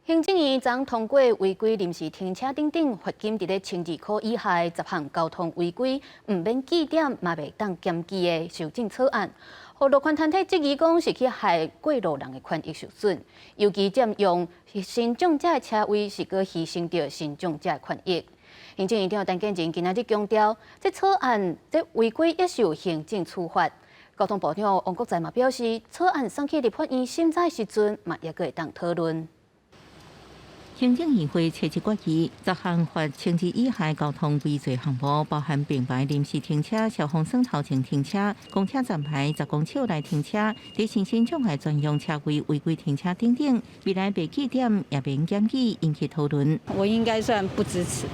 行政院昨通過違規臨時停車等等罰金，佇咧1200塊以下十項交通違規，毋免記點嘛袂當檢舉的修正草案，予路權團體質疑講是去害過路人的權益受損，尤其佔用身障者的車位是閣犧牲著身障者的權益。行政院長陳建仁今仔日強調，這草案這違規也是有行政處罰。交通部長王國材嘛表示，草案送去立法院審查時陣，嘛猶閣會當討論。行政院會初一決議，十項罰千二以下交通違罪項目，包含並排臨時停車、消防栓頭前停車、公車站牌10公尺內停車、佇身心障礙專用車位違規停車等等，未來袂記點也免檢舉，引起討論。我應該算不支持，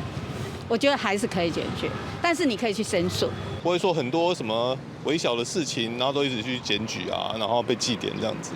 我覺得還是可以檢舉，但是你可以去申訴。不會說很多什麼微小的事情，然後都一直去檢舉啊，然後被記點這樣子。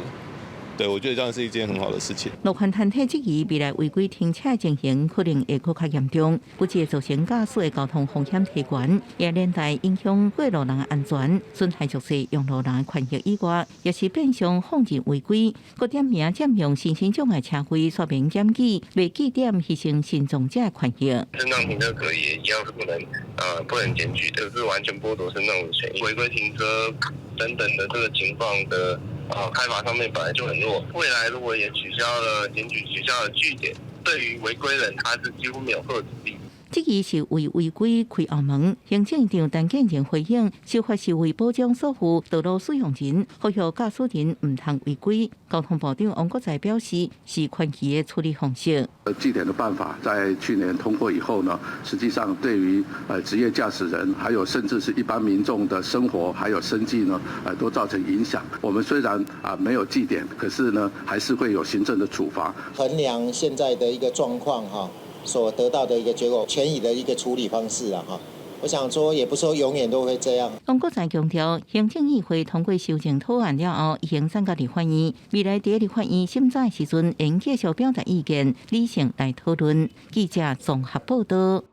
對，我覺得這樣是一件很好的事情。路權團體質疑未來違規停車情形可能會閣較嚴重，不只會造成駕駛的交通風險提懸，也連帶影響過路人的安全，損害弱勢用路人的權益以外，也是變相放任違規。閣點名佔用身心障礙車位，煞免檢舉，袂記點犧牲身障者的權益。身障停車格也一樣是不能檢舉的，是完全剝奪身障的權益。違規停車等等的這個情況的。啊，開罰上面本來就很弱，未來如果也取消了檢舉，取消了記點，對於違規人，他是幾乎沒有遏阻力。質疑是為違規開後門，行政長陳建仁回應，修法是為保障所有道路使用人，呼籲駕駛人毋通違規。交通部長王國材表示，是寬裕的處理方式。記點的辦法在去年通過以後呢，實際上對於職業駕駛人，還有甚至是一般民眾的生活還有生計呢，都造成影響。我們雖然啊沒有記點，可是呢，還是會有行政的處罰。衡量現在的一個狀況哈，所得到的一個結果，權宜的一個處理方式啊，哈，我想說，也不是說永遠都會這樣。王國材強調，行政議會通過修正草案了後，已經送到立法院，未來佇立法院審查時陣，會繼續表達意見，理性來討論。記者綜合報道。